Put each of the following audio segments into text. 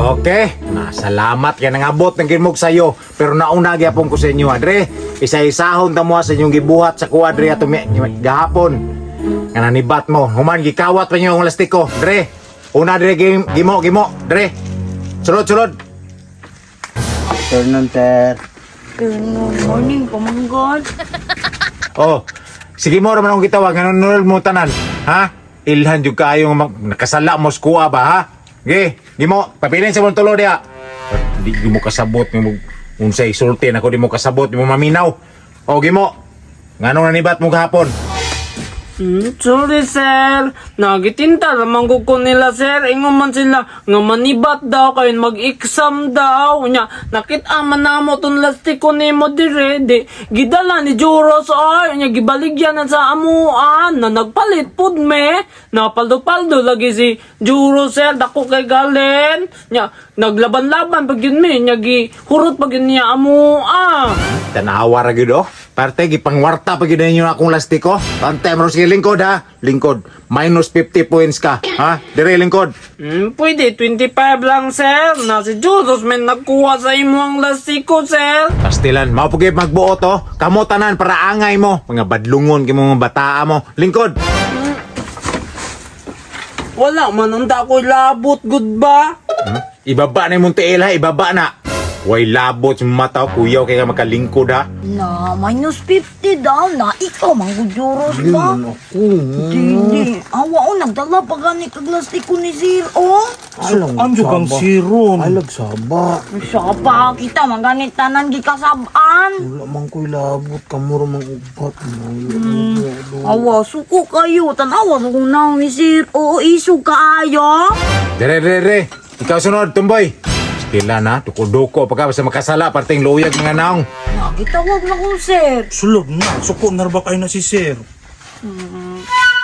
Okay, na salamat kay nangabot ng ginmog sayo. Pero nauna gyapon ko sa inyo, Andre. Isa-isahon ta mo sa inyong gibuhat sa kuha, Dre, ato gahapon. Nga nanibat mo, human gikawat pa niyo ang lastiko, Dre. Una dre gimo gimo, Dre. Sulod sulod. Afternoon, sir. Good morning, pamanggod. Oh. Sige mo ra man akong gitawag nganong nunod mo tanan, ha? Ilhan jud kaayo nga nakasala mo sa kuha ba, ha? Ge, gimo, pabilin sa mong tulo diha. Di di mo kasabot mo unsay sulti nako di mo kasabot, di mo maminaw. O gimo. Nganong nanibat mo gahapon? Sorry, sir. Nagitinta lamang ko nila, sir. Ingon man sila nga manibat daw kayo mag-exam daw. Nya, nakita man namo tong lastiko nimo dire di gidala ni Juros ay nya gibaligyan na sa amuan na nagpalit pud me. Napaldo-paldo lagi si Juros, sir. Dako kay galen. Nya, naglaban-laban pag yun me. Nya gihurot pag yun niya amuan. Tanawa ra gyud oh. Parte gipangwarta pa gyud ninyo akong lastiko. Bantay mo sige lingkod ha. Lingkod minus 50 points ka, ha? Dire lingkod. Pwede, 25 lang, sir. Na si Juros may nagkuha sa imo ang lastiko, sir. Pastilan, mao pud magbuot oh. Kamo tanan para angay mo. Mga badlungon kay mga bataa mo. Lingkod. Wala man ang dako'y labot, good ba? Ibaba na imong tiil ha, ibaba na. Way labot sa mata, kuyaw kay ka makalingkod ha. Na, minus 50 daw. Na, ikaw, manggujuros ba? Ako. Dili. Awa, oh, nagdala pa gani kag lastiko ni sir, oh. Anjo kang siron. Alag saba. Sa pa kita, manggani tanan gikasabaan. Wala man ko'y labot. Kamura mang ugat. Awa, suko kayo. Tanawa, suko na ni sir. Oo, isog kaayo. Dire, dire, dire. Ikaw sunod, tumboy. Stila na, duko-duko pa ka basta makasala parting luyag mga naong. Na, gitawag na ko, sir. Sulod na. Suko na ba kayo na si sir?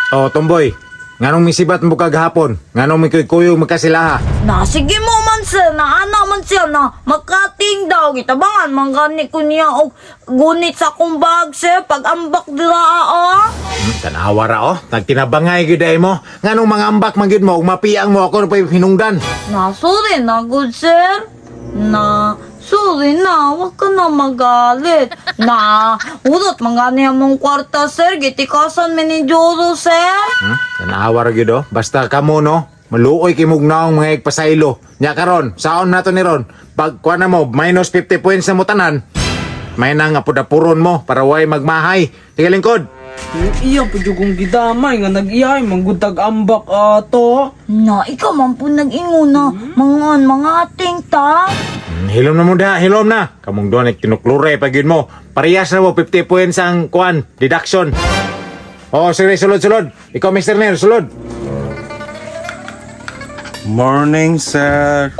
Oh, tumboy. Nganong misibat mo kagahapon? Nganong mikuykuyo magkasilaha? Na, sige mo man, sir. Na, ana man siya na makating daw. Gitabangan, manggani ko niya og gunit sa akong bag, sir. Pag ambak dira, ah. Tanawa ra oh, nagtinabangay gyud ay mo. Nganong mga ambak man gyud mo ug mapiang mo ako pa hinungdan. Na, sorry na, good sir. Na, sorry na, wag ka na magalit. Na, urot, mangani among kwarta, sir. Gitikasan mi ni Joro, sir. Tanawa ra gyud oh. Basta kamo no, maluoy kay mog naong mga igpasaylo. Nya karon, saon nato ni ron? Pag kuha na mo minus 50 points na mo tanan. May na nga pudapuron mo para way magmahay. Sige lingkod. Iya po yung kong gidamay nga nag-iyahay, manggutag ambak ato. Na, ikaw man po nag-ingon na, mangan, mga ating ta. Hilom na mo da, hilom na. Kamong doon tinuklure pa gyud mo. Parehas na mo 50 points ang kuan, deduction. Oh, sige, sulod sulod. Ikaw Mr. Ner, sulod. Morning, sir.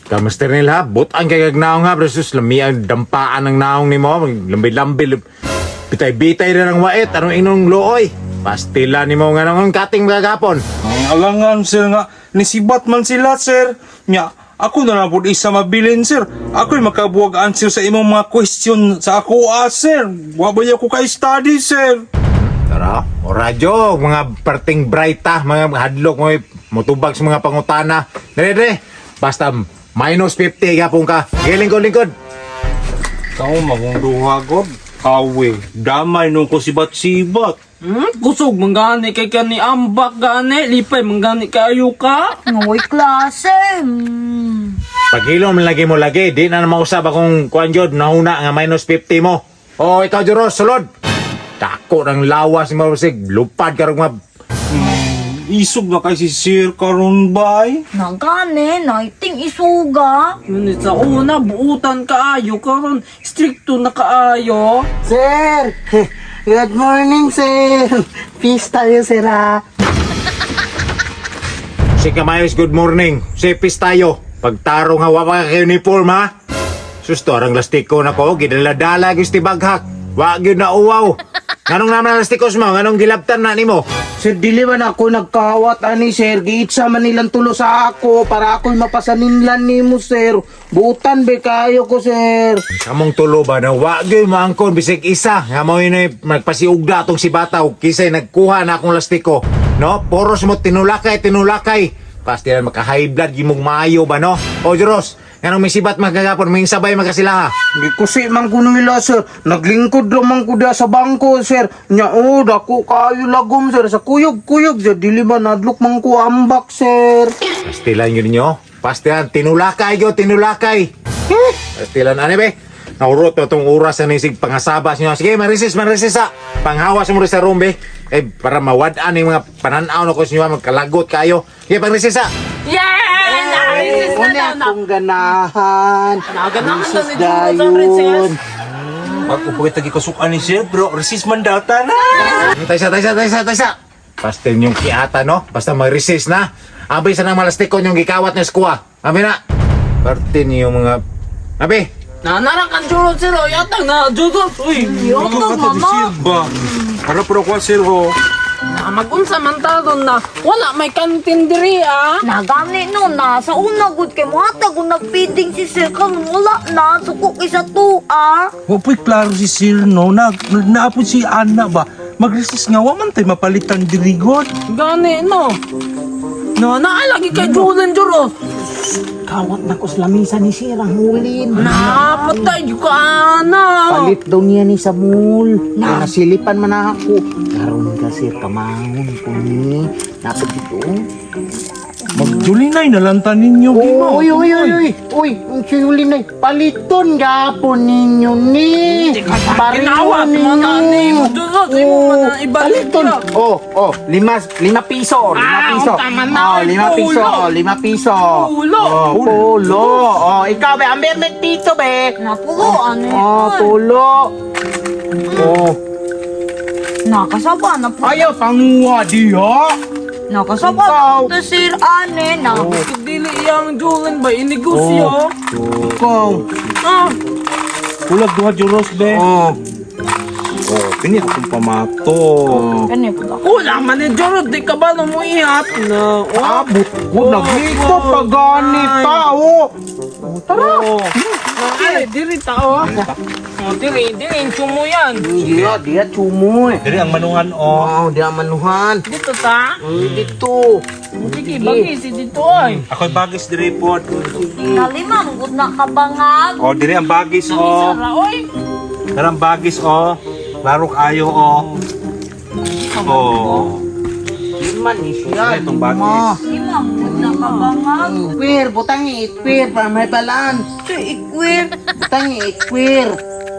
Ka Mr. Neil ha, butan kay kag naong ha, versus lami ang dampaan ng naong nimo, lambi-lambi, bitay-bitay na ng wait, anong inong luoy. Pastila nimo nga nang kating gagapon. Ang alangan, sir nga. Nisibat man sila, sir. Nya, ako na lang po isa mabilin, sir. Ako'y makabuwag answer sa imong mga question sa ako, ah, sir. Wa ba ko ka-study, sir? Tara, o radyo, mga parting bright ha, mga hadlok mo, mutubag sa mga pangutana. Dre, dre, basta minus 50 gapon ka. Sige, lingkod, lingkod. Ikaw, magong duha, God. Awe, damay nung ko sibat-sibat. Kusog, manggani kay ka ni ambak gani, lipay, manggani kayo ka. Ngoy klase. Paghilom lagi mo lagi, di na mausab akong kuan jud, nahuna nga minus 50 mo. O, ikaw Juros, sulod. Dako ng lawas mo, sig, lupad ka rong Isog na kay si sir karon bay. Nagani, naiting isuga. Yun sa una, buutan kaayo, karon stricto na kaayo. Sir! Good morning, sir! Peace tayo, sir, ha? Si Kamayos, good morning. Sepis tayo. Pagtarong hawa pa kay uniform ha. Sus, to, arang lastiko na ko. Gidala-dala gusti baghak. Wa gyud na uwaw. Nganong naman ang lastikos mo? Nganong gilabtan na nimo? Sir, dili man ako nagkawat ani, sir. Giitsa man nilang tulo sa ako para ako'y mapasaninlan nimo, sir. Butan be kayo ko, sir. Kamong tulo ba na wa gyud moangkon bisig isa nga mo yun magpasiugda atong si bataw kisay nagkuha na akong lastiko. No? Poros mo tinulakay, tinulakay. Pastilan maka high blood gimong maayo ba no? O Juros, nganong may sibat magagapon, may sabay magkasila ha. Gikusi man ko nila, sir. Naglingkod ra man ko diha sa bangko, sir. Nya, oh, dako kaayo lagom, sir. Sa kuyog-kuyog, sir. Dili ba nadlok man ko ambak, sir. Pastilan yun ninyo. Pastilan, tinulakay yo, tinulakay. Eh, pastilan ani be. Naurot na tong oras na nisig pangasabas nyo. Sige, marisis, marisis ha. Panghawas mo rin sa room, be. Eh, para mawad-an yung mga pananaw na ko sa inyo, magkalagot kayo. Sige, pangrisis ha. Yeah! Narisis na Una daw na. akong ganahan. Naganahan daw ni Recess Juros ang recess. dayon. Pag upo kita gikasukan ni sir, bro, resist man daw ta na. Taysa, taysa, taysa, taysa. Basta yung kiata, no? Basta mag-resist na. Abay sa nang malastikon yung gikawat ng skuwa. Abi na. Parte niyo mga... Abi, Nanarakan Juros sir, oh, yatag na Juros. Uy, Yatag, mama. Ba? Para pro ko sir ho. Na magunsa man ta ron na wala may kantin diri ah. Nagani no na sa una gud kay mohatag og nagfeeding si sir karon wala na suko kay sa tuwa. Wa po'y klaro si sir no na naapod si Ana ba. Mag-resist nga wa man tay mapalitan diri god. Gani no. Na naalagi kay Julen Juros. Kawat na ko sa lamisa ni sir, ang hulin. Napatay ka ana. Palit daw niya ni sa mall. Na. Nasilipan man na ako. Karon ka sir, kamangon ko ni. Napad dito. Magjulinay na lang ta ninyo gimo. Uy, uy, uy, uy. Uy, ang siyulin ay. Paliton gapon ninyo ni. Pareho Kinawat mo na ni Juros, imo man na ibalik Paliton. niya. Oh, oh, 5 piso, lima Ah, piso. ang tama na, Oh, ay, 5 piso, pulo. 5 piso. Pulo. Oh, pulo. Oh, ikaw be, ambil may pito be. Napulo ano Oh, yun? pulo. Oh. Nakasaba na po. Ayaw panguha diha. Nakasaba na po to sir ane na. Dili iyang Julen ba inegosyo? Ikaw. Ah, Kulag duha juros be. Oh. Oh, kini akong pamato. Kani po ta. kulang man ni Juros, di ka ba mo ihat na? Oh. Abot ko naglito pa gani tao. Tara. Oh. Ay, diri tao. Oh, diri, diri chumo yan. Diya, diya chumoy. Diri ang manuhan oh. Oh, diya manuhan. Dito ta. Dito. Sige, bagi si dito ay. Ako'y bagis diri pod. Nalima gud na kabangag. Oh, diri ang bagis oh. Sara oy. Karang bagis oh. Klaro kaayo oh. Oh. Lima ni siya. Ano itong bagis? Lima gud na kabangag. Ikwir, butang ikwir para may balan. Ito ikwir. Butang ikwir.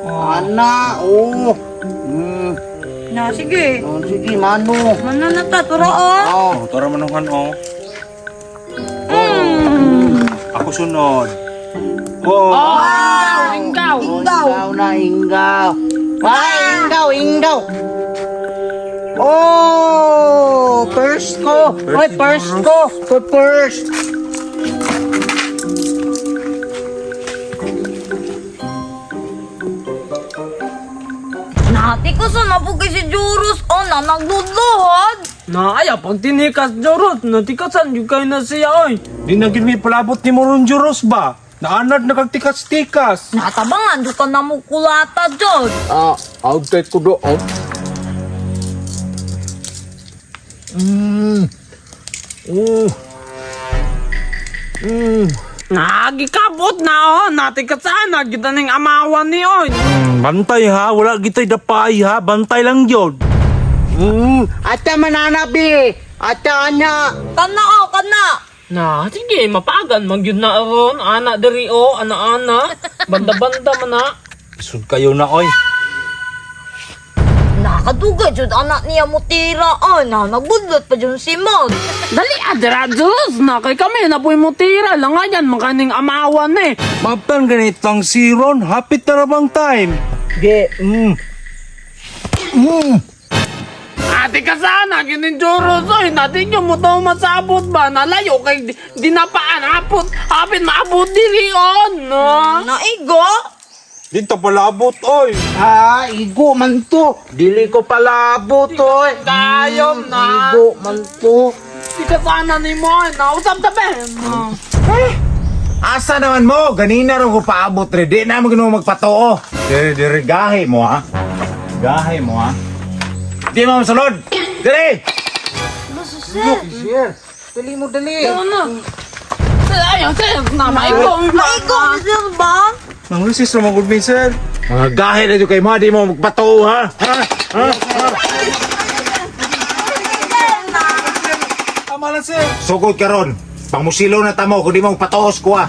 Ana, oh. Na sige. Oh, sige, mano. Mana na ta tura oh. Oh. Oh, tora manuhan oh. Ako sunod. Oh. Oh, ingaw. Ingaw. Ingaw na, ingaw. Ay, ingaw, ingaw. Oh, first ko. Oy, first ko. Ko first. Nati ko sa napo kay si Juros oh na nagluluhod. Na ayaw pag tinikas Juros, natikasan yung kayo na siya oy. Di na gid mi palabot ni Moron Juros ba? Naanad na kag tikas-tikas. Natabangan do ka na mo kulata jud. Ah, okay ko do. Oh. Oh. Nagikabot na oh, natikasan na kita ning amawan ni oy. Bantay ha, wala gitay dapay ha, bantay lang gyud. Ata mananabi. Ata ana. Kana oh kana. Na, sige, mapagan man gyud na aron, ana diri oh, ana-ana. Banda-banda man na. Isud kayo na oy. Nakadugay jud anak niya mo tira oh na nagbudlot pa jud si Mod. Dali adra Juros na kay kami na po'y mutira langayan man kaning amawan eh. Mapan ganitang siron, hapit na ra bang time? Ge. Ate ka sana, ginin Juros oy, natin yung mo daw masabot ba? Nalayo kay dinapaan hapot, hapit maabot diri oh, no. Naigo. Dito palabot oy. Ah, igo man to. Dili ko palabot, oy. Kayom na. Igo man to. Di ka sana ni mo, nausap ta ba? No. Asa naman mo? Ganina rin ko paabot rin. Di na mo ginawa magpatoo. Dire, dire, gahe mo ha. Gahe mo ha. Di mo masulod. Dire! Ano sir? Sir. Dali mo, dali. Ano na? Sir, ayaw, sir. Na, maigo. Maigo ni sir ba? Nang recess ra man gud mi, sir. Mga gahe na jud kay mo, di mo magpatuo ha. Ha? Ha? Tama lang, sir. Sugod karon. Pangmusilo na tamo kung di mo magpatuos ko ha.